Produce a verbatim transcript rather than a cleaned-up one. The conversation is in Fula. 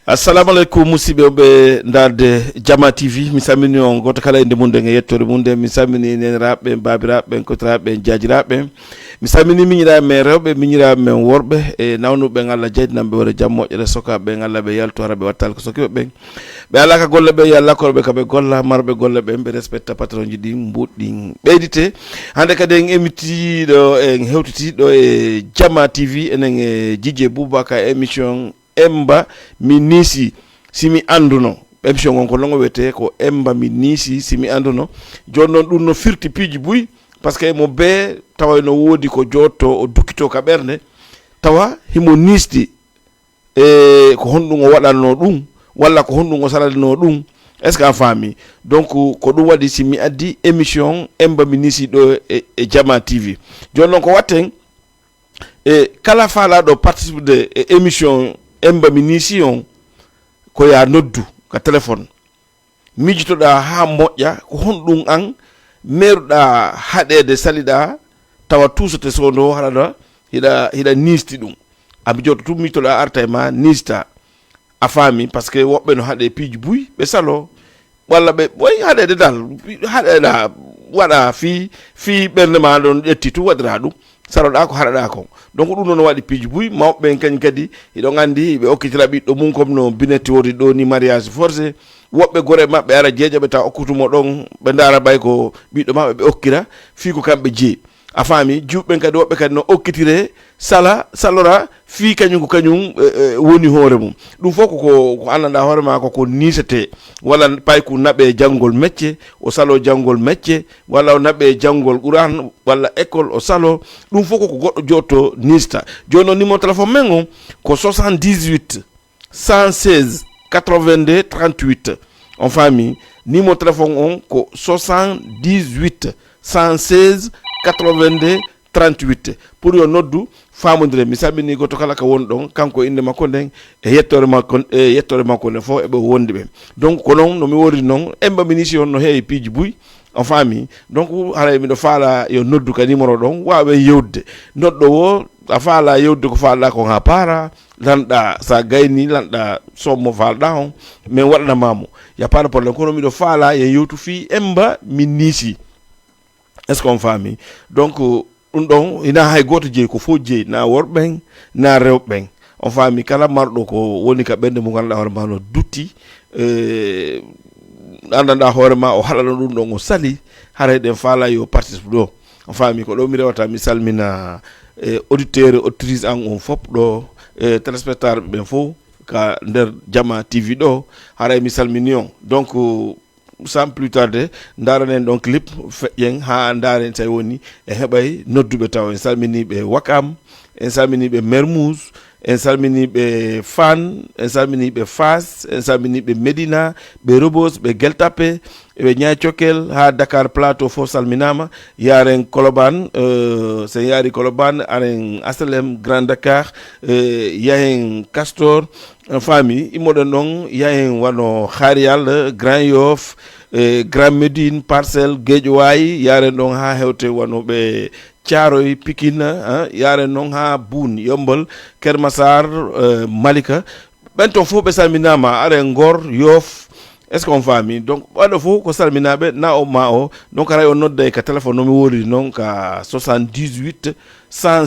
Assalamu aleykum, musidɓe wonɓe ndaarde Jama T V. Mi salmini on gooto kala e innde mum nden e yettoore mum nden. Mi salmini neeniraaɓe ɓen, baabiraaɓe ɓen, kotiraaɓe ɓen, jaajiraaɓe ɓen. Mi salmini miñiraaɓe men rewɓe, miñiraaɓe men worɓe, e nawnuɓe ɓen Allah jaydinanɓe wore jam moƴƴere, sokaaɓe ɓen Allah ɓe yaltu hara ɓe wattaali ko sokiiɓe ɓen. Ɓe alaa ka golle ɓen, yo Allah korɓe ka ɓe golla, marɓe golle ɓen, ɓe respecta patronji ɗin, mbuuɗi ɗin ɓeydite. Hannde kadi en emitiiɗo, en hewtitiiɗo e Jama T V, enen e Jijee Boubacar émission Emba mi niisi si mi annduno. Émission on ko longo wiyetee ko Emba mi niisi si mi annduno. Jooni noon ɗum no firti piiji buy, parce que mo bee tawa no woodi ko jootto o dukkito ka ɓernde, tawa himo niisdi e ko honɗum o waɗatnoo ɗum, walla ko honɗum o salatnoo ɗum. Est-ce que a faami? Donc, ko ɗum waɗi si mi addi émission Emba mi niisi ɗo e, e Jama T V. Jooni noon ko watten, e kala faalaaɗo participude e émission Emba mi niisi on, ko ya noddu ka téléphone. Miijitoɗaa haa moƴƴa, ko honɗum an meeruɗaa haɗeede, saliɗaa, tawa tuusete soondo haɗa, hiɗa, hiɗa niisti ɗum. A miijooto tun, miijitoɗaa arta e ma niista. A faami, parce que woɓɓe no haɗe piiji buy, ɓe salo. Walla ɓe, ɓoy haɗeede dal, haɗeɗaa, waɗa fii, fii ɓernde ma ɗon ƴetti tun waɗiraa ɗum. Saloɗaa ko haɗaɗaa kon. Donc ɗum ɗon no waɗi piiji buy, mawɓe ɓen kañum kadi, hiɗon anndi, ɓe okkitira ɓiɗɗo mum comme no Binetti woodi ɗo ni, mariage forcé. Woɓɓe gore maɓɓe ara jeeƴa ɓe tawa okkutu mo ɗon, ɓe ndaara ɓay ko ɓiɗɗo maɓɓe ɓe okkira, fii ko kamɓe jeyi. A faami, jiwɓe ɓen kadi, woɓɓe kadi no okkitire, sala, salora, fii kañum ko kañum, e, e, woni hoore mum. Ɗum fof ko, ko, ko anndanɗaa hoore ma ko, ko niisetee. Walla payku naɓe janngol mecce, o salo janngol mecce, walla o naɓe janngol Qur'an, walla école o salo. Ɗum fof ko, ko goɗɗo jootto niista. Jooni noon, numéro téléphone men on ko soixante-dix-huit, cent seize, quatre-vingt-deux, trente-huit. On faami, numéro téléphone on ko soixante-dix-huit, cent seize, quatre-vingt-deux, trente-huit. Pour yo noddu, faamondire. Mi salmini gooto kala ka woni ɗon, kanko innde makko nden, e yettoore makko, e yettoore makko nden fof, e ɓe wondi ɓe. Donc, ko noon no mi woori noon, Emba mi niisi on no heewi piiji buy, on faami. Donc, haray miɗo faala yo noddu ka numéro ɗon, waawe yewde. Noɗɗo wo, a faala yewde ko faalɗaa kon haa paara, lanɗaa sa gayni, lanɗaa somme faalɗaa on, min waɗana ma mo. Y a pas de problème, kono miɗo faala yo yewtu fii Emba mi niisi. Est-ce que on faami? Donc, ɗum ɗon, hinaa hay gooto jeyi, ko fof jeyi, na worɓe ɓen, na rewɓe ɓen. On faami, kala marɗo ko woni ka ɓernde mum, ngannduɗaa hoore ma no dutti, eh, anndanɗaa hoore ma, o haɗano ɗum ɗon, o sali, haray ɗen faala yo participe ɗo. On faami, ko ɗo mi rewata, mi salmina, eh, auditeur, auditrice an on fof ɗo, eh, téléspectateur ɓen fof ka nder Jama T V ɗo, haray mi salmini on. Donc, sans plus tarder, ndaaranen ɗon clip, feƴƴen haa ndaaren tawi woni en heɓay nodduɓe taw. En salmini ɓe Wakam, en salmini ɓe Mermoz, en salmini ɓe Fann, en salmini ɓe Fass, en salmini ɓe Médina, ɓe Rebeuss, ɓe Gueule Tapée, ɓe Niayes Thiokel, haa Dakar Plateau fof salminaama. Yaaren Colobane, euh, so en yaari Colobane, aren H L M, Grand Dakar, euh, yahen Castor, a faami, immoɗen ɗon, yahen wano Xariyal, Grand Yoff, e Grand Médine, Parcelles, Guédiawaye, yaren ɗon haa hewte wano ɓe Thiaroye, Pikine, ah, yaren ɗon haa Boune, Yeumbeul, Keur Massar, eh, Malika. Ɓen ton fof ɓe salminaama, are Ngor, Yoff, est-ce que on faami? Donc, ɓaɗo fof ko salminaaɓe, na o ma o. Donc, aray on nodday ka téléphone no mi woori noon ka soixante-dix-huit, cent